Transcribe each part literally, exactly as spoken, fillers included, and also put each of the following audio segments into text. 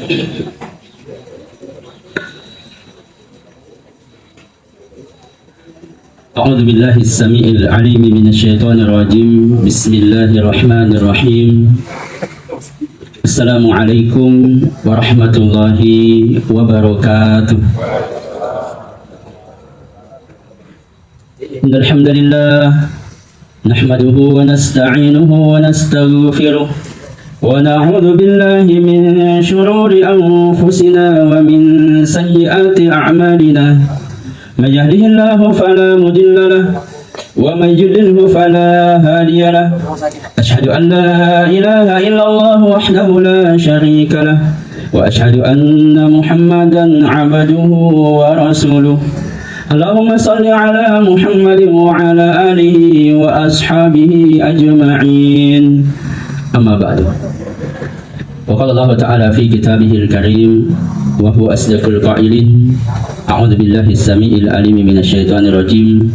أعوذ بالله السميع العليم من الشيطان الرجيم. بسم الله الرحمن الرحيم. السلام عليكم ورحمة الله وبركاته. إن الحمد لله نحمده ونستعينه ونستغفره ونعوذ بالله من شرور أنفسنا ومن سيئات أعمالنا. من يهده الله فلا مضل له ومن يضلله فلا هادي له. أشهد أن لا إله إلا الله وحده لا شريك له وأشهد أن محمدا عبده ورسوله. اللهم صل على محمد وعلى آله وأصحابه أجمعين. أما بعد. وقال الله تعالى في كتابه الكريم وهو أصدق القائلين: أعوذ بالله السميع العليم من الشيطان الرجيم.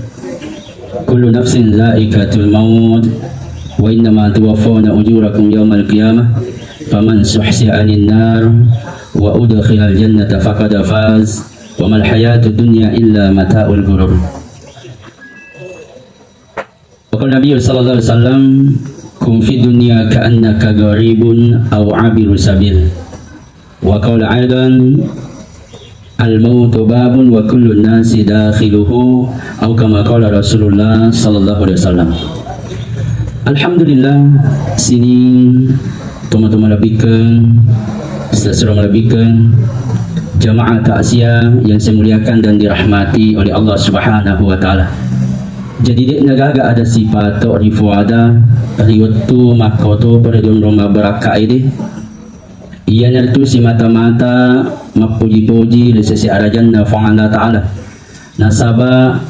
كل نفس ذائقة الموت وإنما توفون أجوركم يوم القيامة فمن زحزح عن النار وأدخل الجنة فقد فاز وما الحياة الدنيا إلا متاع الغرور. وقال النبي صلى الله عليه وسلم: كن في الدنيا كأنك غريب أو عابر سبيل. وقال أيضا: الموت باب وكل الناس داخله، أو كما قال رسول الله صلى الله عليه وسلم. Alhamdulillah, sining tomatoa malebbikeng, sesuro malebbikeng, jamaah takziah yang saya muliakan dan dirahmati oleh Allah Subhanahu wa Ta'ala. Jadi, de'na gaga ada sipato rifuada ri wettu makkoto pada jonrong mabarakka ede. Iyanaritu simata-mata mappoji-poji ri sese arajanna Puang Allah Ta'ala. Nasaba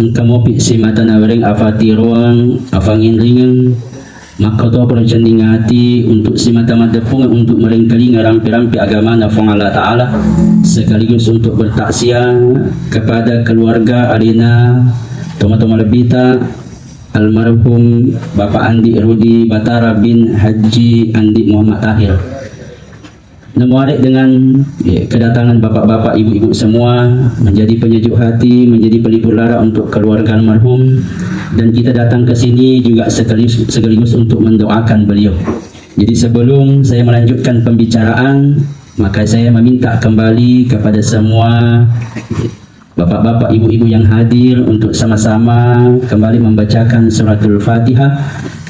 engka mopi simata nawereng afatiroang, afanginringeng, makkoto percending ati untuk simata maddeppungeng untuk merengkalinga rampe-rampe agamana Puang Allah Ta'ala, sekaligus untuk bertakziah kepada keluarga alena tomatoa malebbita almarhum Bapak Andi Rudi Batara bin Haji Andi Muhammad Tahir. Namuare dengan, ya, kedatangan bapak-bapak, ibu-ibu semua menjadi penyejuk hati, menjadi pelipur lara untuk keluarga almarhum, dan kita datang ke sini juga sekaligus, sekaligus untuk mendoakan beliau. Jadi, sebelum saya melanjutkan pembicaraan, maka saya meminta kembali kepada semua bapak-bapak, ibu-ibu yang hadir untuk sama-sama kembali membacakan suratul Fatihah.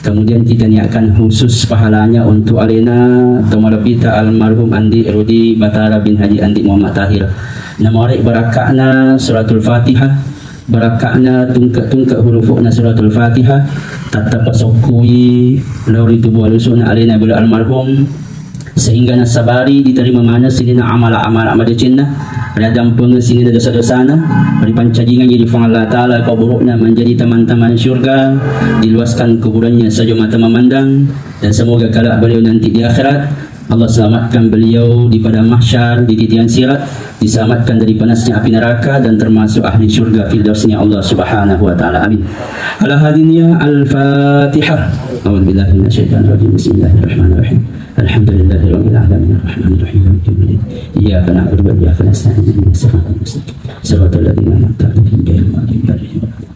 Kemudian kita niatkan khusus pahalanya untuk alena tomalebbita almarhum Andi Rudi Batara bin Haji Andi Muhammad Tahir. Namuare barakka'na suratul Fatihah, barakka'na tungke-tungke hurufu'na suratul Fatihah, tatta pasokkui lao ri tubu alusu'na alena beliau almarhum, sehingga nasabari diterima maneng sininna amala-amala madecenna, riadampengeng sininna dosa-dosana, ripancajingengngi ri Puang Allah Ta'ala kuburu'na menjadi taman-taman syurga, diluaskan kuburannya sejauh mata memandang, dan semoga kelak beliau nanti di akhirat, Allah selamatkan beliau di padang mahsyar, di titian sirat, diselamatkan dari panasnya api neraka, dan termasuk ahli syurga firdausnya Allah Subhanahu wa Ta'ala. Amin. Ala hadhihi niyah, Al-Fatihah. A'udzu billahi minasyaitonir rajim. Bismillahirrahmanirrahim. Alhamdulillahi rabbil alamin. Arrahmanir rahim. Maliki yaumiddin. Iyyaka na'budu wa iyyaka nasta'in. Ihdinas siratal mustaqim. Siratal ladzina an'amta 'alaihim ghairil maghdubi 'alaihim waladdallin.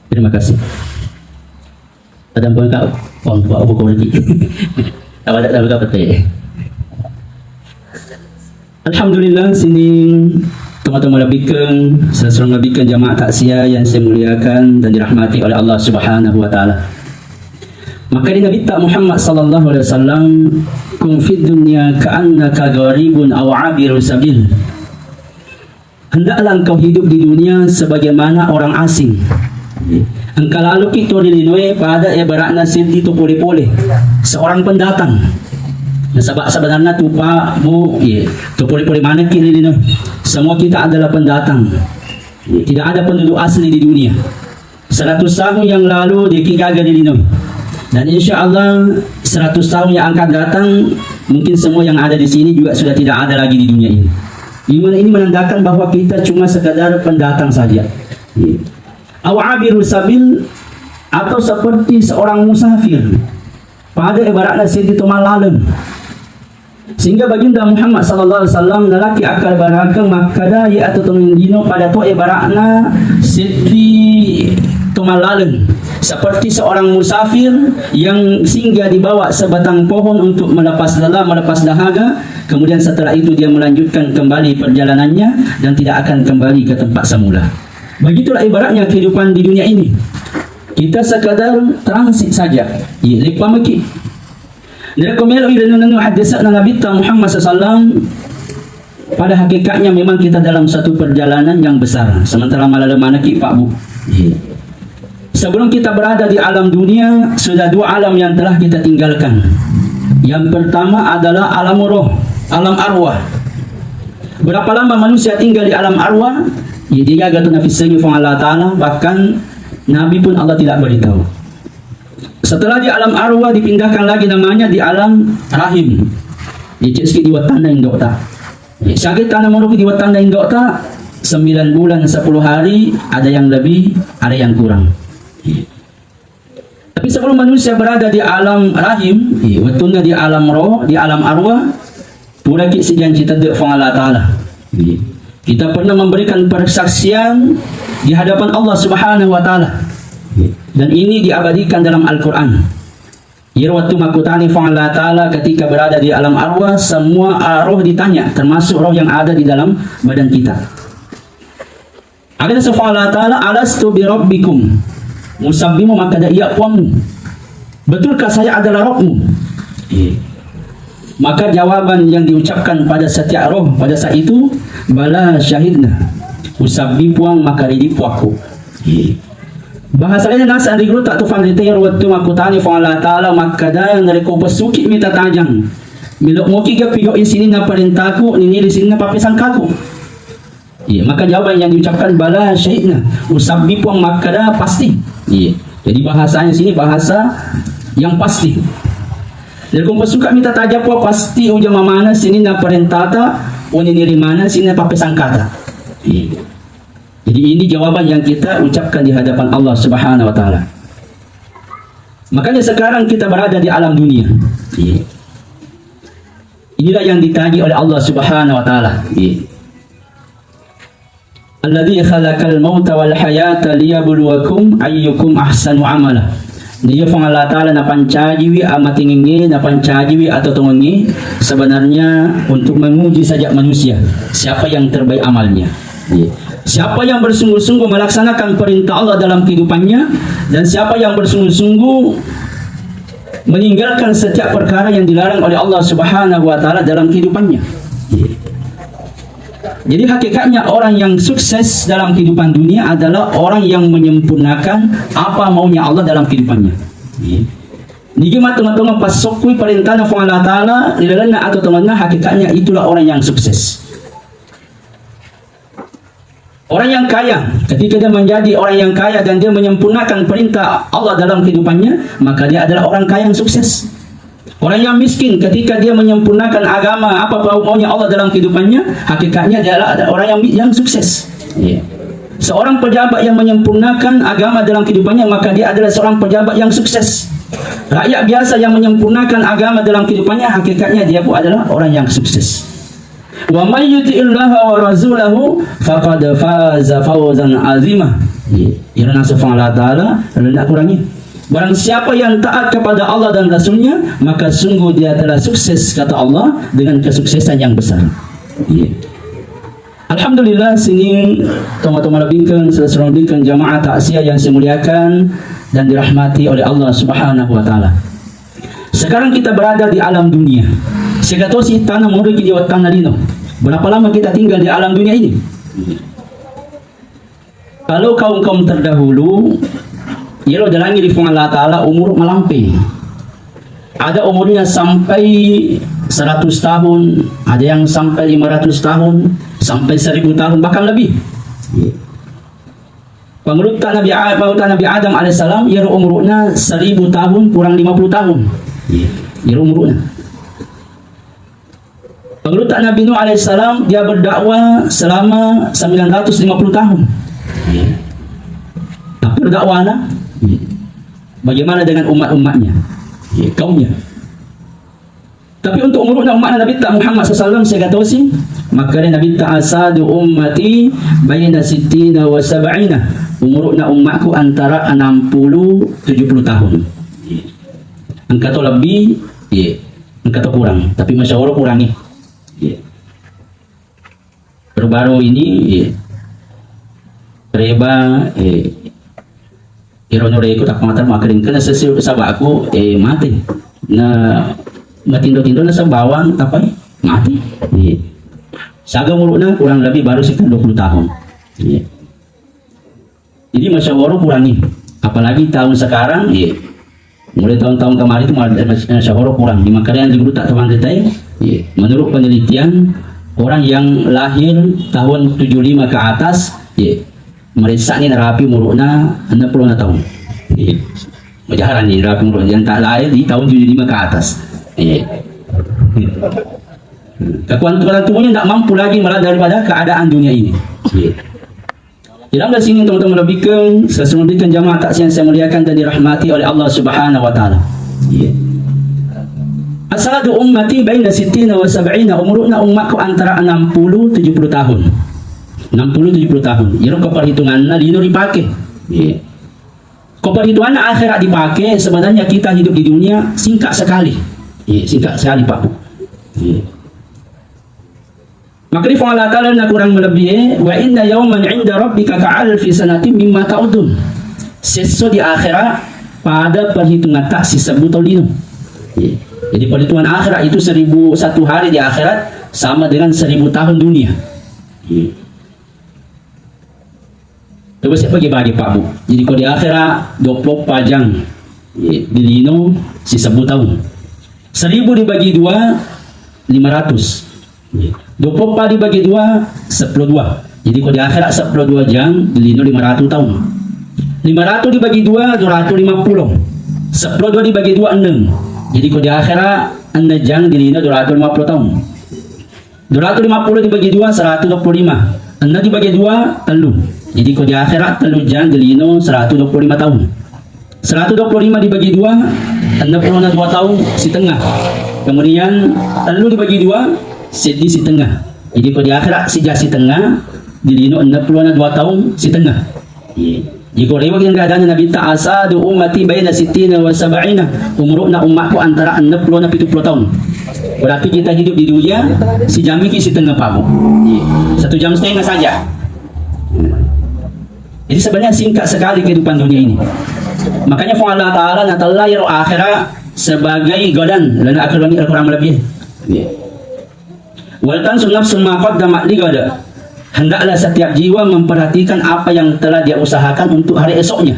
Terima kasih. Tadampengeng ka, pong, pong, pong, pong. Tawa tak tahu apa teh. Alhamdulillah, sining tomatoa malebbikeng, sesuro malebbikeng jamaah takziah yang saya muliakan dan dirahmati oleh Allah Subhanahu wa Ta'ala. Maka di Nabitta Muhammad sallallahu alaihi wasallam, "Kun fid dunya ka'annaka gharibun aw abiru sabil." Hendaklah engkau hidup di dunia sebagaimana orang asing. Engka laloki to ri linoe pada ibaratna seddi to pole-pole, seorang pendatang. Nasaba sebenarnya tu, Pak, Bu, iya, to pole-pole manekki ri linoe. Semua kita adalah pendatang. Tidak ada penduduk asli di dunia. Seratus tahun yang lalu, de'ki gaga ri linoe. Dan insya Allah, seratus tahun yang akan datang, mungkin semua yang ada di sini juga sudah tidak ada lagi di dunia ini. Iman ini menandakan bahwa kita cuma sekadar pendatang saja. Aw abiru sabil, atau seperti seorang musafir. Pada ibaratna seddi to mallaleng. Sehingga Baginda Muhammad sallallahu alaihi wasallam nalaki akkabarakeng makkeda, iye atau tongeng lino pada to ibaratna seddi to mallaleng, seperti seorang musafir yang singgah di bawah sebatang pohon untuk melepas lelah, melepas dahaga, kemudian setelah itu dia melanjutkan kembali perjalanannya dan tidak akan kembali ke tempat semula. Begitulah ibaratnya kehidupan di dunia ini. Kita sekadar transit saja. Iya, leppa maki. Narekko melo irenung-renung hadisna Nabitta Muhammad sallallahu alaihi wasallam, pada hakikatnya memang kita dalam satu perjalanan yang besar. Sementara malaleng manekki, Pak, Bu. Iya. Sebelum kita berada di alam dunia, sudah dua alam yang telah kita tinggalkan. Yang pertama adalah alam roh, alam arwah. Berapa lama manusia tinggal di alam arwah? Ya, dia gagal tu nafis Puang Allah Ta'ala, bahkan Nabi pun Allah tidak beritahu. Setelah di alam arwah dipindahkan lagi namanya di alam rahim. Dicek sedikit di wettanna indo'ta. Sakit tanah menurut di wettanna indo'ta, sembilan bulan, sepuluh hari, ada yang lebih, ada yang kurang. Tapi sebelum manusia berada di alam rahim, wettunna di alam roh, di alam arwah, puraki sijanci tedde Puang Allah Ta'ala. Kita pernah memberikan persaksian di hadapan Allah Subhanahu wa Ta'ala. Dan ini diabadikan dalam Al-Quran. Iyaro wettu makkutani Puang Allah Ta'ala ketika berada di alam arwah, semua roh ditanya, termasuk roh yang ada di dalam badan kita. Ada Puang Allah Ta'ala, "Alastu bi rabbikum?" Musabbimu makkeda, "Iya Puangmu." "Betulkah saya adalah Rabbmu?" Iya. Maka jawaban yang diucapkan pada setiap roh pada saat itu, "Bala syahidna." "Usabbi Puang, makaridi Puakku." Iya. Bahasa lainna nasang ri gurutta tu fanrita iyaro wettu makkutani Puang Allah Ta'ala makkeda, "Narekko pessuki mita tajang, melo moki ga pigau sininna parentaku, niniri sininna pappesangkaku?" Iya, maka jawaban yang diucapkan, "Bala syahidna." Usabbi Puang makkeda pasti. Iya. Jadi bahasanya sini bahasa yang pasti. Jadi ko pessuka mita tajang Puang, pasti ujama maneng sininna parentata, uniniri maneng sininna pappesangkata. Iya. Jadi ini jawaban yang kita ucapkan di hadapan Allah Subhanahu wa Ta'ala. Makanya sekarang kita berada di alam dunia. Iya. Inilah yang dikaji oleh Allah Subhanahu wa Ta'ala. Iya. "Alladzi khalaqal mauta wal hayata liyabluwakum ayyukum ahsanu amala." Dia Puang Allah Ta'ala napancajiwi amatengengnge, napancajiwi atotongengnge sebenarnya untuk menguji saja manusia, siapa yang terbaik amalnya. Iya. Siapa yang bersungguh-sungguh melaksanakan perintah Allah dalam kehidupannya, dan siapa yang bersungguh-sungguh meninggalkan setiap perkara yang dilarang oleh Allah Subhanahu wa Ta'ala dalam kehidupannya. Iya. Jadi hakikatnya orang yang sukses dalam kehidupan dunia adalah orang yang menyempurnakan apa maunya Allah dalam kehidupannya. Iya. Nigi mattonga-tonga passokkui parentana Puang Allah Ta'ala ri lalenna atotongenna, hakikatnya itulah orang yang sukses. Orang yang kaya, ketika dia menjadi orang yang kaya dan dia menyempurnakan perintah Allah dalam kehidupannya, maka dia adalah orang kaya yang sukses. Orang yang miskin, ketika dia menyempurnakan agama, apa maunya Allah dalam kehidupannya, hakikatnya dia adalah orang yang, yang sukses. Iya. Seorang pejabat yang menyempurnakan agama dalam kehidupannya, maka dia adalah seorang pejabat yang sukses. Rakyat biasa yang menyempurnakan agama dalam kehidupannya, hakikatnya dia pun adalah orang yang sukses. "Wa may yuti'illaha wa rasulahu faqad faza fawzan azima." Iya, iyaro naseng Puang Allah Ta'ala, rendah kurangnya. Barang siapa yang taat kepada Allah dan Rasulnya, maka sungguh dia telah sukses, kata Allah, dengan kesuksesan yang besar. Iya. Alhamdulillah, sining tomatoa malebbi'keng, sessurong malebbi'keng, jamaah takziah yang saya muliakan dan dirahmati oleh Allah Subhanahu wa Ta'ala. Sekarang kita berada di alam dunia. Siaga tosi tana monroki di wettanna lino. Berapa lama kita tinggal di alam dunia ini? Kalau kaum-kaum terdahulu, iyaro jalangi ri Puang Allah Ta'ala umur malampe. Ada umurnya sampai seratus tahun, ada yang sampai lima ratus tahun, sampai seribu tahun, bahkan lebih. Pangulutta Nabi A-, pangulutta Nabi Adam alaihissalam, iyaro umuruna seribu tahun kurang lima puluh tahun. Iyaro umuruna. Pangulutta Nabi Nuh alaihissalam, dia berdakwah selama sembilan ratus lima puluh tahun. Tapi dakwahnya, bagaimana dengan umat-umatnya? Kaumnya. Tapi untuk umuruna ummatna Nabitta Muhammad sallallahu alaihi wasallam, siaga tosi, makkeda Nabitta, "Asadu ummati baina sittina wa sab'ina." Umuruna ummakku antara enam puluh tujuh puluh tahun. Engka to lebbi, iya. Engka to kurang, tapi masyawara kurangi. Iya. Baru-baru ini, iya. Reba, eh, iro nure ku tak mata makkeda engkana sesi sabaku, eh, mate. Na matindo-tindo na sembawang, tapai mate. Iya. Siaga umuruna kurang lebih baru sekitar dua puluh tahun. Iya. Jadi masyawara kurangi. Apalagi tahun sekarang, iya. Mulai tahun-tahun kemarin itu malah, eh, masyawara kurang. Di Makassar di guru tak teman kita, iya. Menurut penelitian, orang yang lahir tahun tujuh lima ke atas, iya, meressa ni narapi umurna enam puluh tahun. Iya. Majaharan ni narapi umur yang tak lahir di tahun tujuh lima ke atas. Iya. Kekuatan tubuhnya tidak mampu lagi melawan daripada keadaan dunia ini. Iya. Dalam sini teman-teman lebihkan, saya sembahkan jamaah tak siang saya muliakan dan dirahmati oleh Allah Subhanahu wa Ta'ala. Iya. Asadu ummati baina sittina wa sab'ina, umuruna ummatku antara enam puluh tujuh puluh tahun. Enam puluh tujuh puluh tahun. Jadi, ko perhitunganna lino dipakai. Iya. Ko perhitunganna akhirat dipakai, sebenarnya kita hidup di dunia singkat sekali. Iya, singkat sekali, Pak. Iya. Maka di Allah Ta'ala na kurang melebihi, "Wa inna yauman inda rabbika ka alfi sanatin mimma ta'udun." Sesso di akhirat pada perhitungan tak sisebbu taun lino. Iya. Jadi perhitungan akhirat itu seribu, satu hari di akhirat sama dengan seribu tahun dunia. Iya. Coba saya bagi-bagi, Pak Bu. Jadi kalau di akhirat dua puluh empat jam, iya, di lino sisebbu taun. Seribu dibagi dua, lima ratus. Dua puluh empat dibagi dua, sepuluh dua. Jadi, kalau di akhirat sepuluh dua jam, di lino lima ratus tahun. Lima ratus dibagi dua, dua ratus lima puluh. Sepuluh dua dibagi dua, enam. Jadi, kalau di akhirat, enam jam, di lino dua ratus lima puluh tahun. Dua ratus lima puluh dibagi dua, seratus dua puluh lima. Enam dibagi dua, tellu. Jadi, kalau di akhirat, tellu jam, di lino seratus dua puluh lima tahun. Seratus dua puluh lima dibagi dua, enam puluh dua tahun setengah. Kemudian, tellu dibagi dua, seddi setengah. Jadi, kalau di akhirat, sija setengah, di lino enam puluh dua tahun setengah. Iya. Jadi, kalau lewat yang keadaan Nabi ta asadu ummati baina sittina wa sab'ina, umurna umatku antara enam puluh dan tujuh puluh tahun. Berarti kita hidup di dunia, sejam ini setengah, Pak Bu. Iya. Satu jam setengah saja. Jadi sebenarnya singkat sekali kehidupan dunia ini. Makanya Puang Allah Ta'ala natellai ro akhirat sebagai godan, lana akhir kurang lebih. Iya. Wal tanzur nafsun ma qaddamat ligad. Hendaklah setiap jiwa memperhatikan apa yang telah dia usahakan untuk hari esoknya.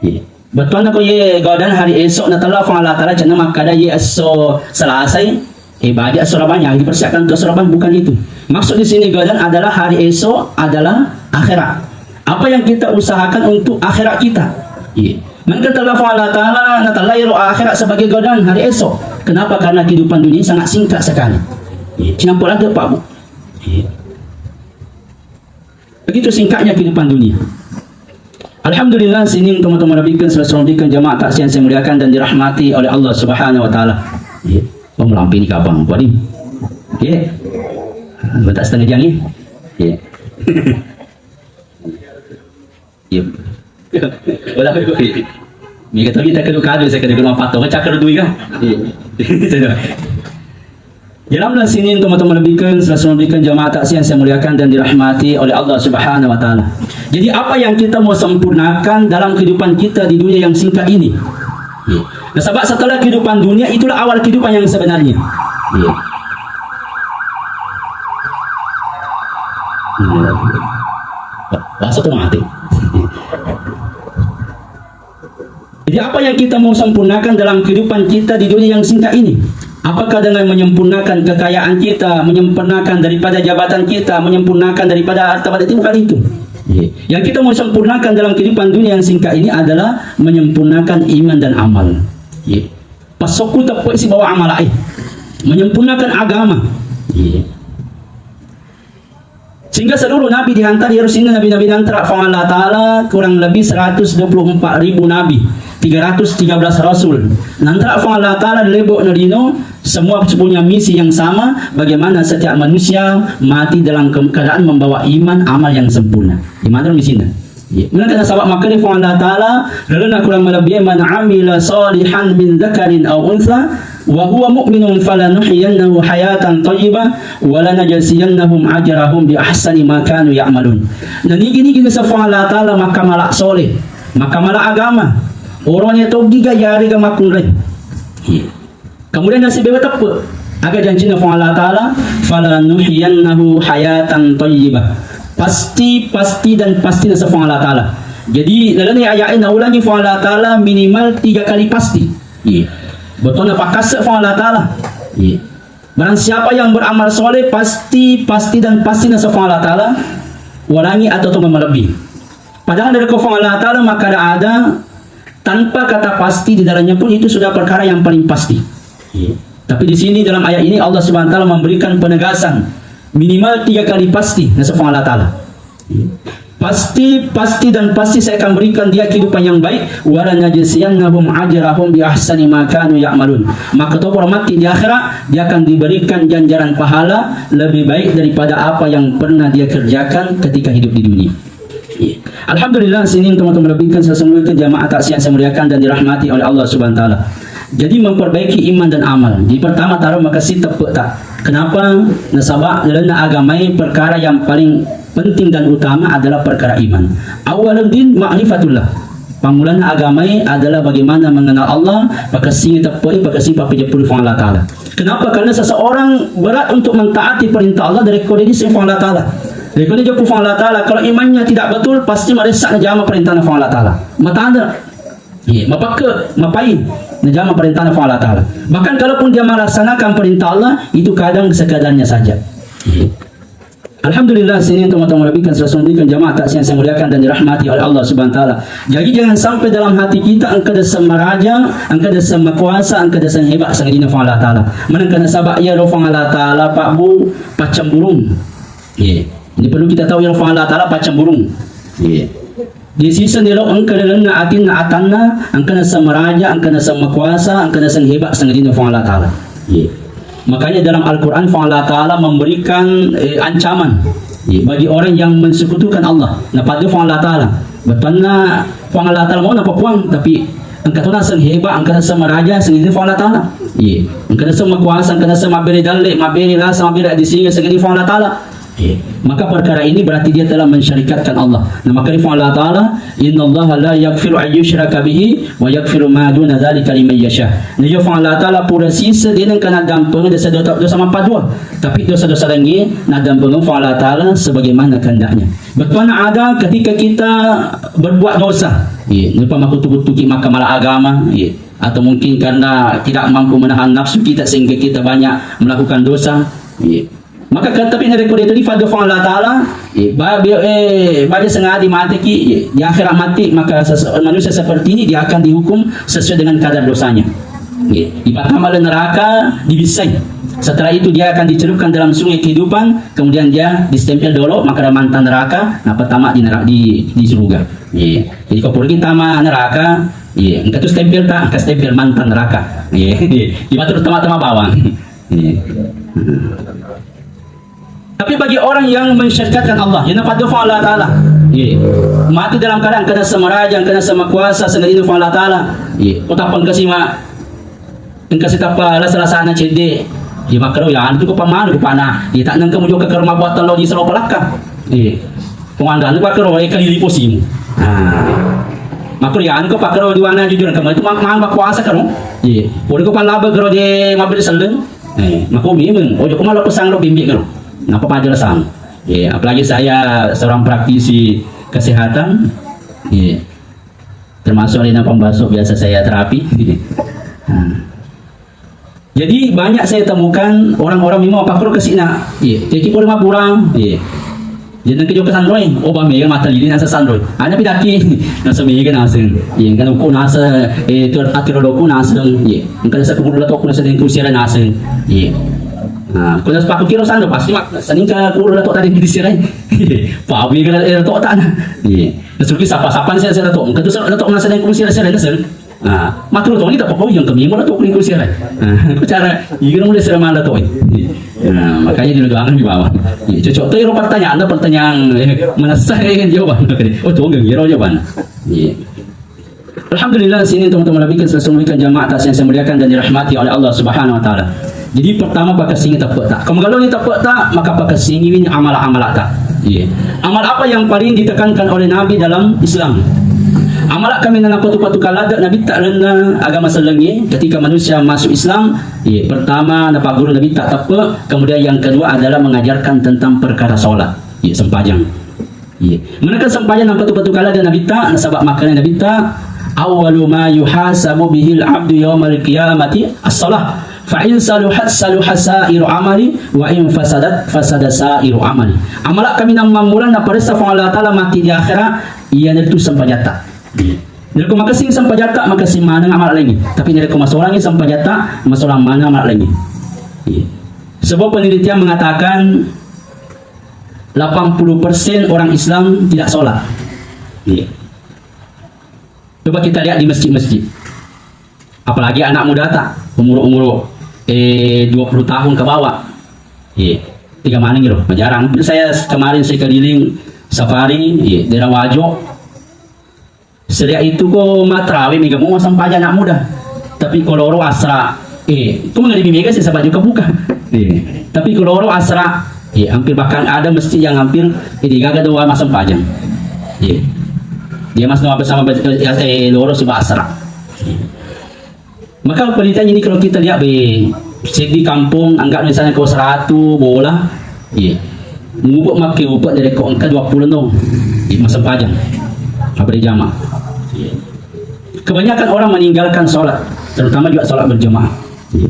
Iya. Bettuanna ko ye godan hari esok natellai Puang Allah Ta'ala, cenna makkada ye esso Selasai, eh, baja esso Rabu, yang dipersiapkan untuk esso Rabu, bukan itu. Maksud di sini godan adalah hari esok adalah akhirat. Apa yang kita usahakan untuk akhirat kita. Iya. Maka natellai Puang Allah Ta'ala, natellai ro akhirat sebagai godan hari esok. Kenapa? Karena kehidupan dunia sangat singkat sekali. Iya. Cinampu lagi, Pak Bu. Iya. Begitu singkatnya kehidupan dunia. Alhamdulillah, sini teman-teman rabikan, saudara-saudarikan, jamaah tak siang saya muliakan dan dirahmati oleh Allah Subhanahu wa Ta'ala. Iya. Oh, melampi ini kapan? Wadi. Iya. Bentar setengah jam, ya. Iya. Iya. Wala ko. Mega tapi tak kadu-kadu saya kadu-kadu apa tuh, cakar dui kan? Iya. Sudah. Dalam sini teman-teman rabikan, saudara-saudarikan, jamaah tak siang saya muliakan dan dirahmati oleh Allah Subhanahu wa Ta'ala. Jadi apa yang kita mau sempurnakan dalam kehidupan kita di dunia yang singkat ini? Iya. Nah, sebab setelah kehidupan dunia itulah awal kehidupan yang sebenarnya. Iya. Iya. Bahasa tuh mati. Jadi apa yang kita mau sempurnakan dalam kehidupan kita di dunia yang singkat ini? Apakah dengan menyempurnakan kekayaan kita, menyempurnakan daripada jabatan kita, menyempurnakan daripada harta benda itu? Bukan itu. Iya. Yang kita mau sempurnakan dalam kehidupan dunia yang singkat ini adalah menyempurnakan iman dan amal. Iya. Pasokku teppek sibawa amalai. Menyempurnakan agama. Iya. Sehingga seluruh nabi diantar, ya, sehingga nabi-nabi diantar Puang Allah Ta'ala kurang lebih seratus dua puluh empat ribu nabi, tiga ratus tiga belas rasul. Nantar Puang Allah Ta'ala lebo na lino Semua punya misi yang sama, bagaimana setiap manusia mati dalam ke-, keadaan membawa iman, amal yang sempurna. Iman dan misinya. Iya. Maka nasaba makkeda Puang Allah Ta'ala, lalenna kurang malebbi, "Man amila salihan min dzakarin aw untha wa huwa mu'minun falanuhyiyannahu hayatan thayyibah wa lanajziyannahum ajrahum bi ahsani ma kanu ya'malun." Nah, nigi-nigi naseng Puang Allah Ta'ala makkamala soleh, makkamala agama, orangnya togi ga yarega makkunrai. Iya. Kemudian nasibba teppe. Aga janjinna Puang Allah Ta'ala, "Falanuhyiyannahu hayatan thayyibah." Pasti, pasti, dan pasti naseng Puang Allah Ta'ala. Jadi, lalenna ayat ini naulangi Puang Allah Ta'ala minimal tiga kali pasti. Iya. Betona pakkasse Puang Allah Ta'ala. Iya. Barang siapa yang beramal soleh, pasti, pasti, dan pasti naseng Puang Allah Ta'ala, walangi atau tongeng malebbi. Padahal dari Puang Allah Ta'ala makkada ada tanpa kata pasti di dalamnya pun itu sudah perkara yang paling pasti. Iya. Tapi di sini dalam ayat ini Allah Subhanahu wa Ta'ala memberikan penegasan minimal tiga kali pasti naseng Puang Allah Ta'ala. Iya. Pasti, pasti, dan pasti saya akan berikan dia kehidupan yang baik. Wala najziyannahum ajrahum bi ahsani ma kanu ya'malun. Maka to orang mati di akhirat, dia akan diberikan ganjaran pahala lebih baik daripada apa yang pernah dia kerjakan ketika hidup di dunia. Iya. Alhamdulillah, sini teman-teman lebihkan sesungguhnya jamaah takziah yang saya muliakan dan dirahmati oleh Allah Subhanahu wa Ta'ala. Jadi memperbaiki iman dan amal. Jadi pertama taruh makasih tepuk tak. Kenapa? Nasaba lalenna agamai perkara yang paling penting dan utama adalah perkara iman. Awalun din ma'rifatullah. Pamulana agamai adalah bagaimana mengenal Allah, pakasing tepuk, pakasing papejeppuri Puang Allah Ta'ala. Kenapa? Karena seseorang berat untuk mentaati perintah Allah dari kode di Puang Allah Ta'ala. Dari kode Puang Allah Ta'ala, kalau imannya tidak betul, pasti merasa najama perintah Puang Allah Ta'ala. Matanda. Iya, mapakke, mapai, najama perintahna Puang Allah Ta'ala. Bahkan kalaupun dia melaksanakan perintah Allah, itu kadang sekadarnya saja. Iya. Alhamdulillah, sini teman-teman lebihkan sesungguhnya jamaah takziah yang saya muliakan dan dirahmati oleh Allah Subhanahu wa Ta'ala. Jadi jangan sampai dalam hati kita engka dasar maraja, engka dasar makuasa, engka dasar hebat sangadinna Puang Allah Ta'ala. Mana engka nasaba iya ro Puang Allah Ta'ala, Pak Bu, pacemburung. Iya. Ini perlu kita tahu ya Puang Allah Ta'ala pacemburung. Iya. Di sisa nelo engka lalenna atinna atanna, engka naseng maraja, engka naseng makuasa, engka naseng hebat sangadinna Puang Allah Ta'ala. Iya. Makanya dalam Al-Quran Puang Allah Ta'ala memberikan, eh, ancaman, iya, bagi orang yang mensekutukan Allah. Napada Puang Allah Ta'ala. Bettuanna Puang Allah Ta'ala mau napapuang, tapi engka to naseng hebat, engka naseng maraja sangadinna Puang Allah Ta'ala. Iya. Engka naseng makuasa, engka naseng mabbere dalle, mabbere lasa, mabbere di singa sangadinna Puang Allah Ta'ala. Iya. Maka perkara ini berarti dia telah mensyarikatkan Allah. Nah, maka Puang Allah Ta'ala, "Innallaha la yaghfiru an yushraka bihi wa yaghfiru ma duna dzalika liman yasha." Nah, iya Puang Allah Ta'ala pura sisa dia nengka nadampeng dosa, dosa, dosa mappadua. Tapi dosa-dosa lainnya nadampeng Puang Allah Ta'ala sebagaimana kehendaknya. Bettuanna ada ketika kita berbuat dosa. Iya, lupa makutu-kutuki maka malah agama. Iya. Atau mungkin karena tidak mampu menahan nafsu kita sehingga kita banyak melakukan dosa. Iya. Maka kan, tapi narekko de' tuli faddo Puang Allah Ta'ala, eh, ba-, bi-, eh, baja sengadi mateki, eh, di akhirat mati, maka ses-, manusia seperti ini dia akan dihukum sesuai dengan kadar dosanya. Eh, dipattama le neraka, dibissai. Setelah itu dia akan dicelupkan dalam sungai kehidupan, kemudian dia distempel dolo, maka mantan neraka, nah pertama di neraka, di, di surga. Eh, jadi kalau pergi tama neraka, eh, engka tu stempel tak, engka stempel mantan neraka. Eh, eh, dibatur tama-tama bawang. Eh. Tapi bagi orang yang mensyirikkan Allah, yang nampak Puang Allah Ta'ala, iya, mati dalam keadaan kena semaraja, kena semakuasa, sendiri Puang Allah Ta'ala, iya, utapang kasih ma-, engka sitappa lasa-lasana cedde, iya, makkero, ya, antu ko pamanu ko pana, iya, tak nengka mujo ke rumah buatan lo di selo pelakka, iya, pengandalan ko makkero, eh, kalili posimu, nah, makkero, ya, anu ko pakkero di wana jujur, kamu itu mang, mang kuasa kero, iya, boleh ko palaba kero di mabil seleng, Eh, mako memeng, ojo ko malah pesan lo bimbing lo. Napa paja rasam? Eh, apalagi saya seorang praktisi kesehatan, eh, termasuk arena pembaso biasa saya terapi. Nah. Jadi banyak saya temukan orang-orang memang apa kero kesina. Iya, jadi boleh maburang. Iya. Jadi nengka jokka sanroi, oh, ba mega mata lili nasa sanroi. Ana pidaki, nasa mega naseng. Iya, engka uku nasa, eh, tu ati rodoku naseng. Iya, engka nasa kubur lato ku nasa dengku sira naseng. Iya. Nah, ku nasa paku kiro sanroi, pasti mak, seningka kubur lato tadi di sira. Iya, pa mega, eh, lato tana. Iya. Nasuki sapa-sapa nasa lato, engka tu lato nasa dengku sira sira naseng. Nah, maturu toni tappa ko yang kami mula to kuning kursi rai. Nah, ko cara iya mulai sira mala to. Nah, makanya dulu doangan di bawah. Iya, cocok to iro pertanyaan, ada pertanyaan eh, menasah eh, jawaban. Oh, tonggang iro jawaban. Iya. Alhamdulillah, sini teman-teman lebih ke sesungguhnya jamaah tas yang saya muliakan dan dirahmati oleh Allah Subhanahu wa taala. Jadi pertama pakessingi teppeta. Ko magello ni teppeta, maka pakessingi wini amala-amala ta. Iya. Amal apa yang paling ditekankan oleh Nabi dalam Islam? Amala kami nana patu-patu kalaga Nabi tak rena agama selengi ketika manusia masuk Islam. Iya. Pertama, napa guru Nabi tak tepe. Kemudian yang kedua adalah mengajarkan tentang perkara sholat. Iya, sempajang. Iya. Manengka sempajang nang patu-patu kalaga Nabitta, nasaba makkeda Nabitta, "Awwalu ma yuhasabu bihil abdu yaumal qiyamati as-shalah. Fa in saluhat saluha sa'iru amali, wa in fasadat fasada sa'iru amali." Amala kami nang mammula naparessa Puang Allah Taala mati di akhirat, iyanaritu sempajatta. Iya. Narekko makessing sempajatta, makessing maneng amala laingi. Tapi narekko masolangi sempajatta, masolang maneng amala laingi. Iya. Sebuah penelitian mengatakan, delapan puluh persen orang Islam tidak sholat. Iya. Coba kita lihat di masjid-masjid. Apalagi anak muda tak, umur-umur eh, dua puluh tahun ke bawah. Iya. Tiga maning loh, jarang. Saya kemarin saya keliling safari, iya, daerah Wajo. Sedia itu ko matrawe mega mo massempajang anak muda. Tapi ko loro asra, eh, itu mengeribi mega sih sebab juga buka. Iya. Tapi ko loro asra, eh, hampir bahkan ada masjid yang hampir eh, digaga doa massempajang. Iya. Dia mas doa bersama eh, eh, loro si asra. Maka penelitian ini kalau kita lihat be, seddi kampung, anggap misalnya kau seratu bola, iya. Mupe makke upe dari kau engka dua puluh no, iya, massempajang. Apa di jama? Iya. Kebanyakan orang meninggalkan sholat, terutama juga sholat berjamaah. Iya.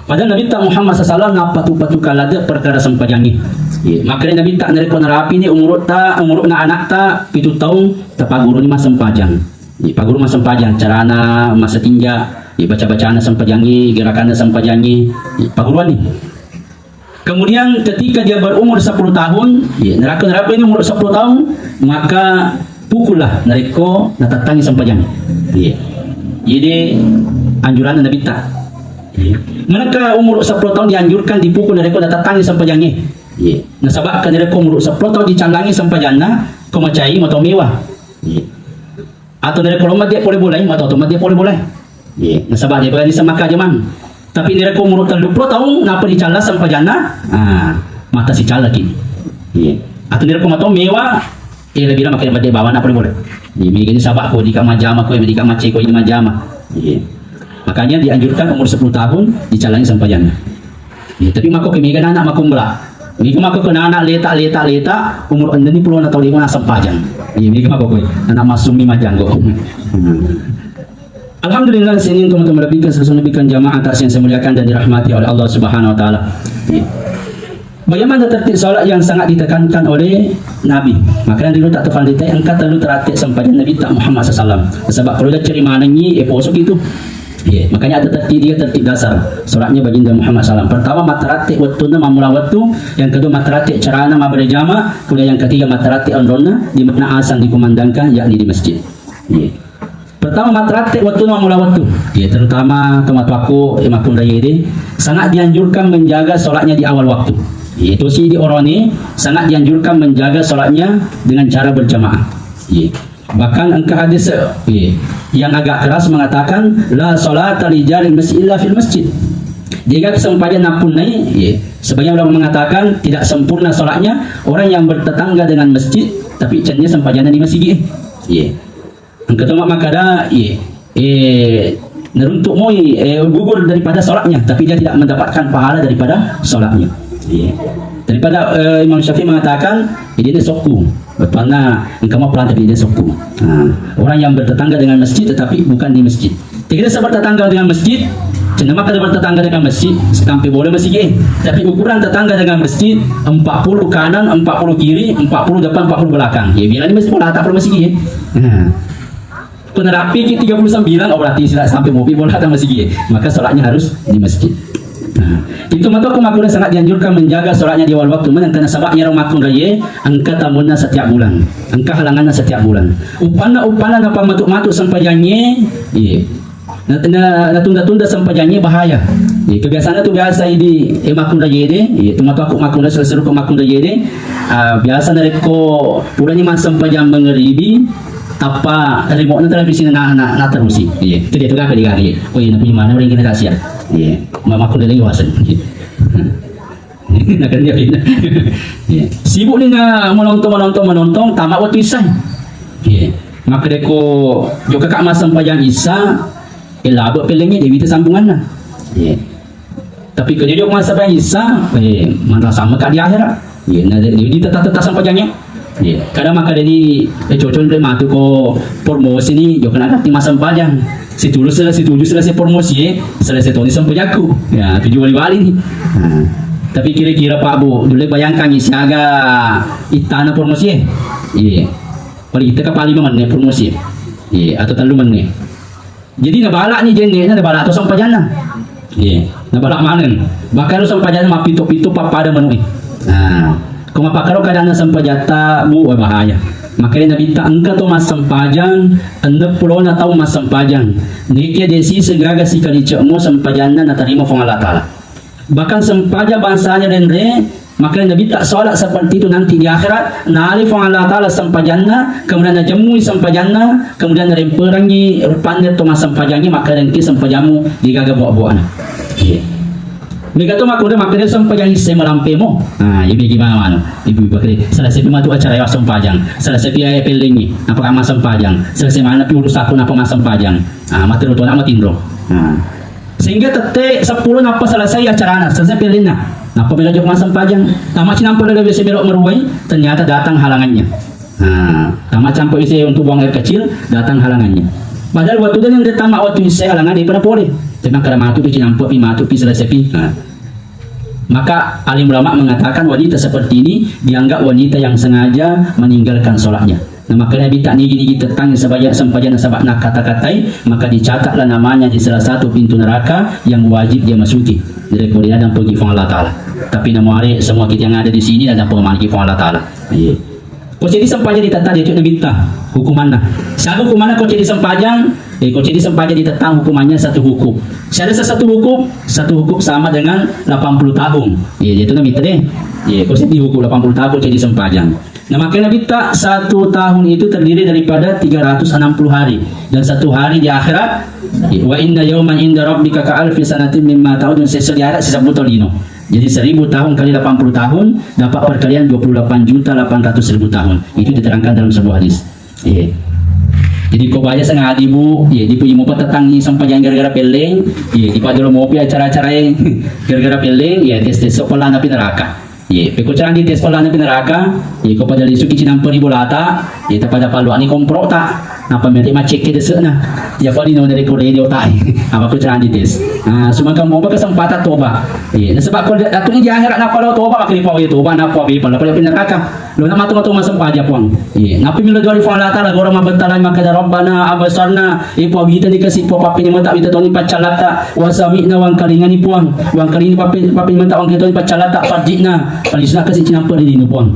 Padahal Nabi tak Muhammad sallallahu alaihi wasallam napatu-patu kalade perkara sempajangi. Iya. Makanya Nabi tak narekko narapi ni umurut ta, umurut na anak ta pitu tahun, tapaguru ni massempajang. Iya, paguru massempajang, carana massatinja, iya, baca-bacana sempajangi, gerakanna sempajangi, iya, paguruan ni. Kemudian ketika dia berumur sepuluh tahun, iya, narekko, narekko ini umur sepuluh tahun, maka pukullah narekko natattangi sempajang. Iya. Jadi anjuran Nabi ta. Iya. Manengka umur sepuluh tahun dianjurkan dipukul narekko natattangi sempajangnya. Iya. Nasaba narekko umur sepuluh tahun dicallangi sempajanna, ko macai mato mewah. Iya. Atau narekko lo madde pole bolai, matoto madde pole bolai. Iya, nasaba dia berani sama kajamang. Tapi narekko umur tellu puluh tahun, napa dicalla sempajanna? Ah, mata si calla ki. Iya. Atau narekko mato mewah, eh, lebih lama kayak madde bawa napa boleh. Iya, mega ni sabak ko, dika majama ko, dika mace ko, ini majama. Iya. Makanya dianjurkan umur sepuluh tahun dicallangi sempajanna. Iya, tapi mako ke mega anak makumbela. Mega mako ke anak letak, letak, letak, umur enam puluh atau lima nak sempajang. Iya, mega mako ke anak masumi majang kok. Hmm. Alhamdulillah, sini untuk teman-teman lebihkan, sesungguhnya jamaah atas yang saya muliakan dan dirahmati oleh Allah Subhanahu wa Taala. Iya. Bagaimana tertib salat yang sangat ditekankan oleh Nabi? Makanya dulu tak tefal dite engka telu teratik sempajang Nabi tak Muhammad sallallahu alaihi wasallam. Sebab kalau dah ceri manengi, eh, poso gitu. Iya, makanya ada tertib dia, tertib dasar salatnya baginda Muhammad sallallahu alaihi wasallam. Pertama, mataratik waktunya, mamula waktu. Yang kedua, mataratik carana mabere jama. Kemudian yang ketiga, mataratik onronna, di mana azan dikumandangkan, yakni di masjid. Iya. Pertama, mataratik waktunya, mamula waktu. Iya, terutama tomatoakku, eh, makkunda yede, sangat dianjurkan menjaga salatnya di awal waktu. Iya, itu sih di oroni sangat dianjurkan menjaga salatnya dengan cara berjamaah. Iya. Bahkan engka hadis, eh, yang agak keras mengatakan, "La salata li jaril masjid illa fil masjid." Jika kesempatan napunnai, iya, sebagian ulama mengatakan tidak sempurna salatnya orang yang bertetangga dengan masjid, tapi cennya sempajanna di masjid. Iya. Engka to makkada, iya, eh, neruntuk moi, eh, gugur daripada salatnya, tapi dia tidak mendapatkan pahala daripada salatnya. Iya. Daripada, eh, Imam Syafi'i mengatakan, "Ini dia sokku." Betulnya engka mau pelan tapi dia sokku. Nah, orang yang bertetangga dengan masjid tetapi bukan di masjid. Tidak bisa bertetangga dengan masjid. Cenna makkada bertetangga dengan masjid, sekampe boleh masjid. Tapi ukuran tetangga dengan masjid, empat puluh kanan, empat puluh kiri, empat puluh depan, empat puluh belakang. Ya, bilang di masjid bola tak perlu masjid. Nah. Ko narapiki tiga puluh sembilan, oh, berarti sila sampai mobil bola datang masjid. Maka salatnya harus di masjid. Nah, itu matu ko makkunrai sangat dianjurkan menjaga sholatnya di awal waktu. Menang karena sabab iyaro makkunrai engka tamunna setiap bulan, engka halanganna setiap bulan. Uppanna, uppanna napamatu-matu sempajangnge, iya. Na, na, natunda-tunda sempajangnge bahaya. Iya, kebiasaanna tu biasa idi, eh, makkunrai ede, iya, tu matu aku makkunrai, seru-seru ko makkunrai ede. Ah, biasa narekko purani massempajang mangeribi, tappa remote na televisi na, na, na terusi. Iya, itu dia tu gak kali. Oh iya, napi mana orang generasi ya? Iya, mama aku dari wasen. Iya. Nah, kan dia pindah. Iya. Sibuk ni na menonton, menonton, menonton, tamat waktu isya. Iya. Maka deko jokka kak massempajang isya, eh, labe pellengnge, dewi tersambunganna. Iya. Tapi ko jokka massempajang isya, eh, manrasa meka di akhirat. Iya, na de, de, di tetap-tetap sempajangnge. Iya. Kadang maka dari, eh, cocok dari matu ko promosi ni, jokka na kak massempajang. Situju sela-, situju selesai promosi, eh, selesai toni sempajakku. Ya, tuju bali-bali ni. Nah, tapi kira-kira Pak Bu, dulu bayangkan siaga ittana promosi, eh. Iya. Paling kita ke paling mana promosi, eh. Iya, atau telu mana. Jadi nabalani jenne, nabalak to sempajanna. Iya, nabalak maneng. Bahkan sempajanna mapitu-pitu pappada manu. Nah, ko mapakkaro keadaanna sempajatta, bu, wah, bahaya. Makanya Nabitta engka to massempajang, enneng pulona tau massempajang. Nekia desi segaga sikali cekmo sempajanna natarima Puang Allah Taala. Bahkan sempajang bangsanya denre, maka Nabitta sholat seperti itu nanti di akhirat, nali Puang Allah Taala sempajanna, kemudian najemmui sempajanna, kemudian naremperangi rupanna to massempajangi, maka dengki sempajammu digaga buah-buahna. Iya. Mega to makkuda, makkuda sempajang isse malampemo. Nah, ibu gimana mana? Ibu bakri, selesai pi matu acara ya sempajang. Selesai pi aya pellengi, apa kama sempajang. Selesai mana pi urus aku napa masempajang. Ah, mati rutona mati indro. Nah. Sehingga tette seppulo nappa selesai acarana, selesai pellinna. Nappa melo jokka massempajang. Tama cinampa dalam W C melo meruai, ternyata datang halangannya. Nah, tama campa W C untuk buang air kecil, datang halangannya. Padahal waktu dia yang tama waktu saya halangan dia pernah pole. Tapi kada matu pi cinampa pi matu pi selesai pi. Nah. Maka alim ulama mengatakan wanita seperti ini dianggap wanita yang sengaja meninggalkan sholatnya. Nah, makanya Nabitta nigi-nigi tettang sebanyak sempajang nasaba nakata-katai, maka dicatatlah namanya di salah satu pintu neraka yang wajib dia masuki. Jadi, kalau dia dampingi Puang Allah Taala. Tapi namuare semua kita yang ada di sini ada dampingi Puang Allah Taala. Iya. Ko ceddi sempajang ditetta dia tu Nabitta hukumanna. Siapa hukumanna ko ceddi sempajang? Eh, ko ceddi sempajang ditetta hukumannya satu hukum. Siapa satu hukum? Satu hukum sama dengan delapan puluh tahun. Iya, dia tu Nabitta deh. Iya, ko ceddi hukum delapan puluh tahun ceddi sempajang. Nah, makanya Nabitta satu tahun itu terdiri daripada tiga ratus enam puluh hari. Dan satu hari di akhirat, wa inna yauman inda rabbika ka alfi sanatin mimma ta'udun, sesuai di akhirat sisebbu tolino. Jadi seribu tahun kali delapan puluh tahun dapat perkalian dua puluh delapan juta delapan ratus ribu tahun. Itu diterangkan dalam sebuah hadis. Iya. Jadi ko baja sengadi bu, iya, dipuji mupa tetangi sempajang gara-gara pelleng, iya, dipadolo mopi acara-acara gara-gara pelleng, iya, tes-tes sokola napi neraka. Iya, peko carang di tes pala napi neraka, iya, ko pada lisu kici nampa ri bolata, iya, tapada paluani kompro ta, napa mete macekke desena. Iya, ko di nona rekor radio ta, apa ko carang di tes. Nah, sumangka mopa kesempatan toba. Iya, nasaba ko datu di akhirat napa lo toba, makanya pau toba, napa bi pala pala neraka. Lo na matu-matu massempajang, Puang. Iya, napi milo doa di Puang Allah Taala, gora mabettalai makkeda, "Rabbana absarna," eh, Puang, witani kasi, Puang, pappenyamata wita toni paccalatta, "wa sami'na," wangkalingani, Puang, wangkalingani pappe-, pappenyamata wangkalingani toni paccalatta, "farji'na," palisuna kasi cinampa ri lino, Puang.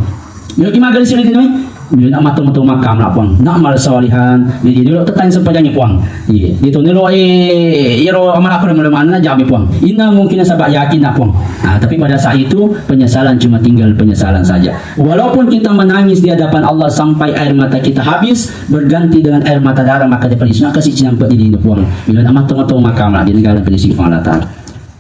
Milo ki magali siri lino, milo na matu-matu makkam la, Puang. Na'mal salihan, jadi dulu tettang sempajangi, Puang. Iya, itu nelo, eh, iyaro amal aku mulai mana jami, Puang. Inna mungkin nasaba yakin na, Puang. Nah, tapi pada saat itu penyesalan cuma tinggal penyesalan saja. Walaupun kita menangis di hadapan Allah sampai air mata kita habis, berganti dengan air mata darah, maka dia palisuna kasi cinampa di lino, Puang. Milo na matu-matu makkam la di negara penisi Puang Allah Taala.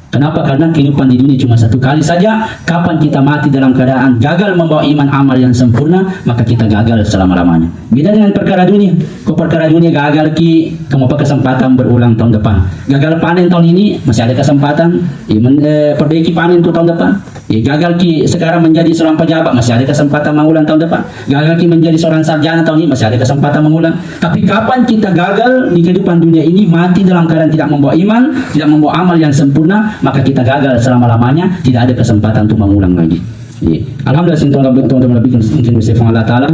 Kenapa? Karena kehidupan di dunia cuma satu kali saja. Kapan kita mati dalam keadaan gagal membawa iman amal yang sempurna, maka kita gagal selama-lamanya. Beda dengan perkara dunia. Ko perkara dunia gagal ki, kamu apa kesempatan berulang tahun depan. Gagal panen tahun ini, masih ada kesempatan, ya, men-, eh, perbaiki panen untuk tahun depan. Ya, gagal ki sekarang menjadi seorang pejabat, masih ada kesempatan mengulang tahun depan. Gagal ki menjadi seorang sarjana tahun ini, masih ada kesempatan mengulang. Tapi kapan kita gagal di kehidupan dunia ini, mati dalam keadaan tidak membawa iman, tidak membawa amal yang sempurna, maka kita gagal selama-lamanya, tidak ada kesempatan untuk mengulang lagi. Iya. Alhamdulillah, sing tong lebih, tong lebih, sing Allah Ta'ala.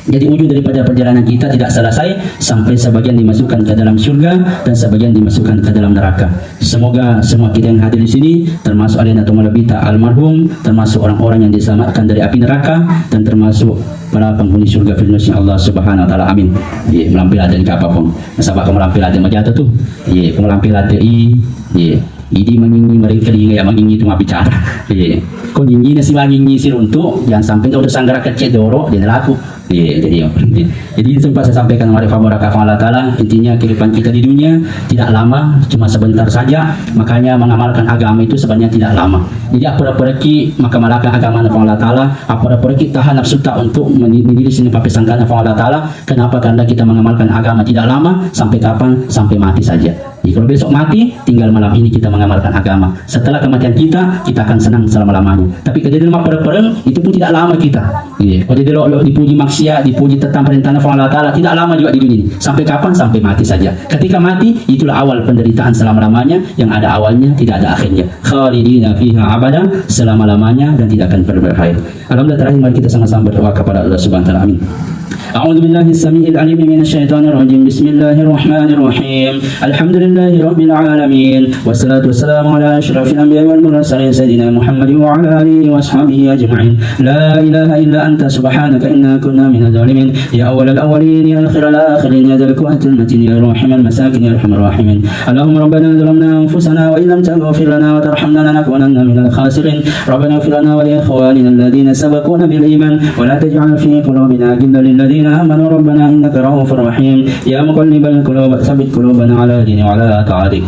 Jadi, ujung daripada perjalanan kita tidak selesai sampai sebagian dimasukkan ke dalam surga dan sebagian dimasukkan ke dalam neraka. Semoga semua kita yang hadir di sini, termasuk alena tong lebih ta almarhum, termasuk orang-orang yang diselamatkan dari api neraka, dan termasuk para penghuni surga Firdausnya Allah Subhanahu wa Ta'ala. Amin. Iya, melampai lada di kapapun. Nasaba ko melampai lada majato tu. Iya, ko melampai lada i, iya. Idi mangingi, mereka di ya mangingi tu mabbicara. Iya. Ko nyinyi nasi mangingi si runtu, jangan sampai kau tersanggara kecil doro, dia laku. Iya, jadi, iya. Jadi itu sempat saya sampaikan kepada Pak Baraka Allah Ta'ala, intinya kehidupan kita di dunia tidak lama, cuma sebentar saja, makanya mengamalkan agama itu sebenarnya tidak lama. Jadi apa perki maka malaka agama Allah Ta'ala, apa perki tahan nafsu tak untuk meni-, mendiri sini papi sangkana Allah Ta'ala, kenapa? Karena kita mengamalkan agama tidak lama, sampai kapan? Sampai mati saja. Jadi kalau besok mati, tinggal malam ini kita mengamalkan agama. Setelah kematian kita, kita akan senang selama-lamanya. Tapi kejadian mak pereng-pereng, itu pun tidak lama kita. Iya. Kalau dia lo dipuji maksiat, dipuji tentang perintahnya Allah Ta'ala, tidak lama juga di dunia ini. Sampai kapan? Sampai mati saja. Ketika mati, itulah awal penderitaan selama-lamanya, yang ada awalnya, tidak ada akhirnya. Khalidina fiha abada, selama-lamanya dan tidak akan berakhir. Alhamdulillah, terakhir mari kita sama-sama berdoa kepada Allah Subhanahu wa Ta'ala. Amin. أعوذ بالله السميع العليم من الشيطان الرجيم. بسم الله الرحمن الرحيم. الحمد لله رب العالمين. والصلاة والسلام على أشرف الأنبياء والمرسلين سيدنا محمد وعلى آله وأصحابه أجمعين. لا إله إلا أنت سبحانك إنا كنا من الظالمين. يا أول الأولين، يا آخر الآخرين، يا ذا القوة المتين، يا راحم المساكين، يا أرحم الراحمين. اللهم ربنا ظلمنا أنفسنا وإن لم تغفر لنا وترحمنا لنكونن من الخاسرين. ربنا اغفر لنا ولإخواننا الذين سبقونا بالإيمان ولا تجعل في قلوبنا غلا للذين آمنوا ربنا إنك رؤوف رحيم. يا مقلب القلوب ثبت قلوبنا على دينك وعلى طاعتك.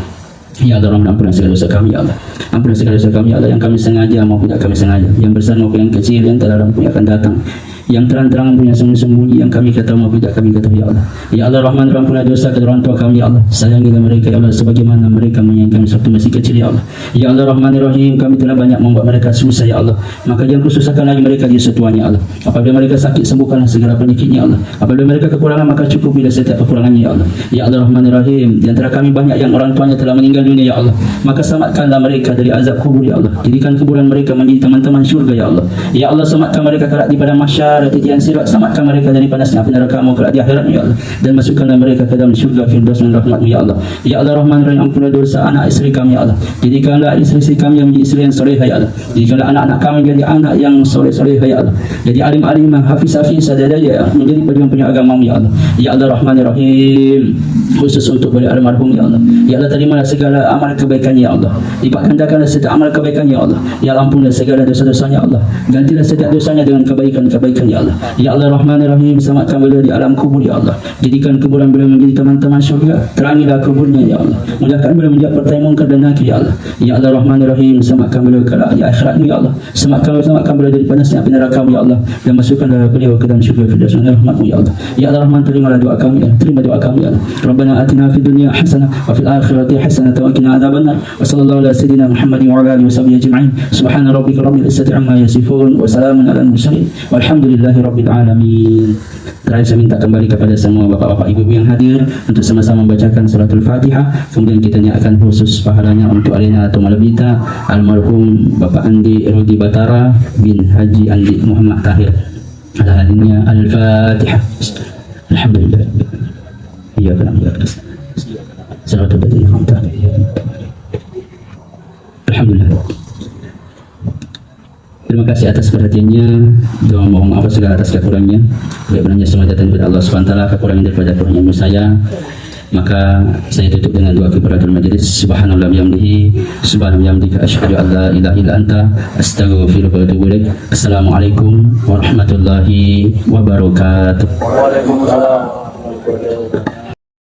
Ya Allah Rahman, ampuni segala dosa kami, ya Allah. Ampuni segala dosa kami, ya Allah, yang kami sengaja maupun tidak kami sengaja, yang besar maupun yang kecil, yang telah dan yang akan datang, yang terang-terang maupun yang sembunyi-sembunyi, yang kami ketahui maupun tidak kami ketahui, ya Allah. Ya Allah Rahman, ampuni dosa kedua orang tua kami, ya Allah. Sayangilah mereka, ya Allah, sebagaimana mereka menyayangi kami sewaktu masih kecil, ya Allah. Ya Allah Rahman Rahim, kami telah banyak membuat mereka susah, ya Allah. Maka jangan kau susahkan lagi mereka di setuanya, ya Allah. Apabila mereka sakit, sembuhkanlah segala penyakitnya, ya Allah. Apabila mereka kekurangan, maka cukupilah setiap kekurangannya, ya Allah. Ya Allah Rahman Rahim, di antara kami banyak yang orang tuanya telah meninggal dunia, ya Allah. Maka selamatkanlah mereka dari azab kubur, ya Allah. Jadikan kuburan mereka menjadi teman-teman surga, ya Allah. Ya Allah, selamatkan mereka kelak di padang mahsyar, di tepian sirat. Selamatkan mereka dari panasnya api neraka-Mu kelak di akhirat, ya Allah. Dan masukkanlah mereka ke dalam surga Firdaus dengan rahmat-Mu, ya Allah. Ya Allah Rahman Rahim, ampunilah dosa anak istri kami, ya Allah. Jadikanlah istri-istri kami yang menjadi istri yang soleha, ya Allah. Jadikanlah anak-anak kami jadi anak yang soleh-solehah, ya Allah. Jadi alim-alimah, hafiz-hafizah, dan ya, menjadi pejuang-pejuang agama-Mu, ya Allah. Ya Allah Rahman Rahim, khusus untuk beliau almarhum, ya Allah. Ya Allah, terimalah segala amal kebaikannya, ya Allah. Lipat gandakanlah setiap amal kebaikan, ya Allah. Ya Allah, ampunilah segala dosa-dosanya, ya Allah. Gantilah setiap dosanya dengan kebaikan-kebaikan, ya Allah. Ya Allah Rahman Rahim, selamatkan beliau di alam kubur, ya Allah. Jadikan kuburan beliau menjadi teman-teman surga. Terangilah kuburnya, ya Allah. Mudahkan beliau menjawab pertanyaan Mungkar dan Nakir, ya Allah. Ya Allah Rahman Rahim, selamatkan beliau kelak di akhirat-Mu, ya Allah. Selamatkan, selamatkan beliau dari panasnya api neraka-Mu, ya Allah. Dan masukkanlah beliau ke dalam syurga Firdaus dengan rahmat-Mu, ya Allah. Ya Allah Rahman, terimalah doa kami, ya Allah. Terima doa kami, ya Allah. Rabbana atina fid dunya hasanah wa fil akhirati hasanah wa qina adzabannar. Wa sallallahu ala sayyidina Muhammadin wa ala alihi wa sahbihi ajma'in. Subhana rabbika rabbil izzati amma yasifun. Wa salamun alal mursalin. Walhamdulillahi rabbil alamin. Terakhir, saya minta kembali kepada semua bapak-bapak, ibu-ibu yang hadir untuk sama-sama membacakan suratul Fatihah. Kemudian kita niatkan khusus pahalanya untuk alena atau malebita almarhum Bapak Andi Rudi Batara bin Haji Andi Muhammad Tahir. Ala hadirnya Al-Fatihah. Alhamdulillah. Iyyaka na'budu wa iyyaka nasta'in. Siratal ladzina an'amta 'alaihim. Alhamdulillah. Terima kasih atas perhatiannya. Doa mohon maaf segala atas kekurangannya. Baik, benar semua datang daripada Allah Subhanahu wa Ta'ala, kekurangan daripada kurangnya ilmu saya. Maka saya tutup dengan doa kafaratul majelis. Subhanallah bihamdihi, subhanallah bihamdika, asyhadu an la ilaha illa anta, astaghfiruka wa atubu ilaik. Assalamualaikum warahmatullahi wabarakatuh. Waalaikumsalam.